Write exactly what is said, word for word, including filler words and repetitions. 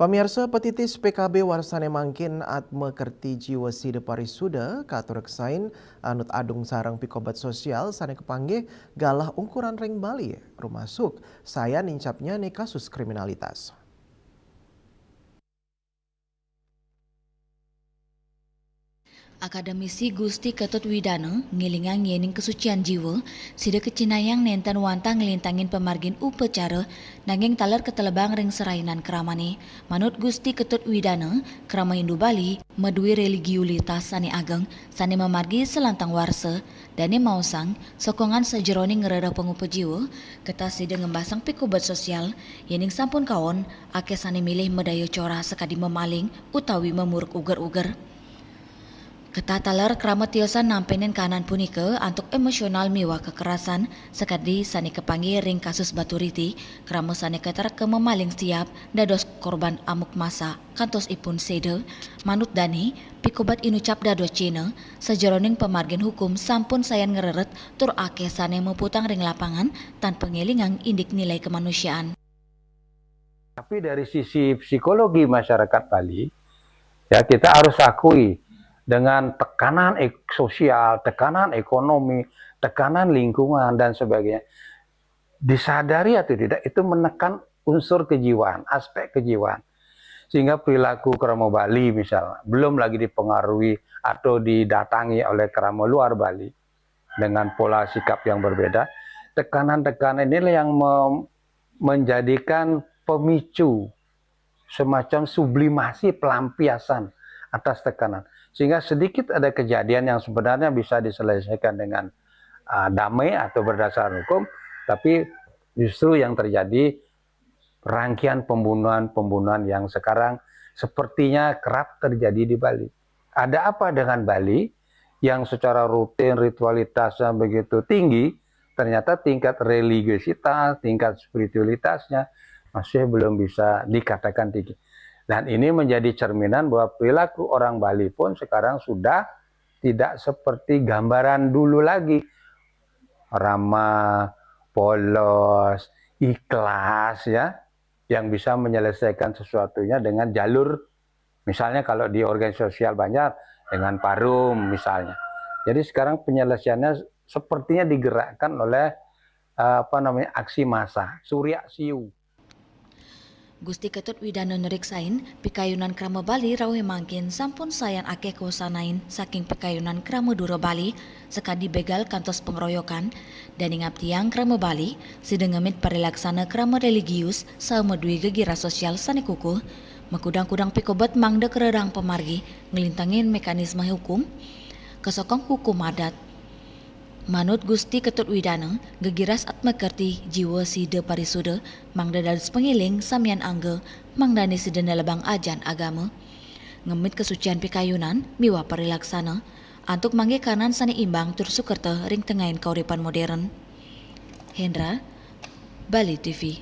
Pamiarsa, petitis P K B warsane mangkin atma kerti jiwa sida parisuda katurek sain anut adung sareng pikobat sosial sane kepanggih galah ungkuran ring Bali, rumasuk sayan nincapnyane kasus kriminalitas. Akademisi Gusti Ketut Widana ngilingang yening kesucian jiwa sida kacinayang nenten wantah nglintangin pamargin upacara, nanging taler ketelebang ring serainan kramane. Manut Gusti Ketut Widana, krama Hindu Bali madue religiulitas sane ageng, sane mamargi selantang warsa. Dane maosang, sokongan sajeroning ngrereh pangupa jiwa, ketah sida ngembasang pikobat sosial, yening sampun kaon, akeh sane milih madaya corah sakadi mamaling utawi mamuruk uger-uger. Ketah taler krama tiosan nampenin kahanan punika antuk emosional miwah kekerasan, sakadi sane kapanggih ring kasus Baturiti, krama sane katerka mamaling siap dados korban amuk massa kantos ipun seda. Manut dane, pikobat inucap dados cena, sajeroning pamargin hukum sampun sayan ngreret tur akeh sane muputang ring lapangan tanpa ngelingang indik nilai kemanusiaan. Tapi dari sisi psikologi masyarakat Bali, ya, kita harus akui, dengan tekanan ek-, sosial, tekanan ekonomi, tekanan lingkungan dan sebagainya, disadari atau tidak, itu menekan unsur kejiwaan, aspek kejiwaan. Sehingga perilaku krama Bali misalnya, belum lagi dipengaruhi atau didatangi oleh krama luar Bali dengan pola sikap yang berbeda, tekanan-tekanan inilah yang mem-, menjadikan pemicu, semacam sublimasi, pelampiasan atas tekanan. Sehingga sedikit ada kejadian yang sebenarnya bisa diselesaikan dengan, ah, damai atau berdasar hukum, tapi justru yang terjadi rangkaian pembunuhan-pembunuhan yang sekarang sepertinya kerap terjadi di Bali. Ada apa dengan Bali yang secara rutin ritualitasnya begitu tinggi, ternyata tingkat religiositas, tingkat spiritualitasnya masih belum bisa dikatakan tinggi. Dan ini menjadi cerminan bahwa perilaku orang Bali pun sekarang sudah tidak seperti gambaran dulu lagi. Ramah, polos, ikhlas, ya, yang bisa menyelesaikan sesuatunya dengan jalur, misalnya kalau di organisasi sosial Banjar, dengan parum misalnya. Jadi sekarang penyelesaiannya sepertinya digerakkan oleh, eh, apa namanya, aksi massa, suryak siu. Gusti Ketut Widana nriksain, pikayunan krama Bali rauh mangkin sampun sayan akeh kawasanain saking pikayunan krama dura Bali, sakadi begal kantos pangroyokan. Dane ngabdiang krama Bali, sida ngemit parilaksana krama religius saha madue gegiras sosial sane kukuh. Makudang-kudang pikobet mangda karerehang pamargi nglintangin mekanisme hukum, kasokong hukum adat. Manut Gusti Ketut Widana, gegiras atma kerti jiwa sida parisuda mangda dados pangiling samian angga mangdane sida nelebang ajaran agama. Ngemit kasucian pikayunan miwah parilaksana antuk manggih kahanan sane imbang tur sukerta ring tengahing kauripan modern. Hendra, Bali T V.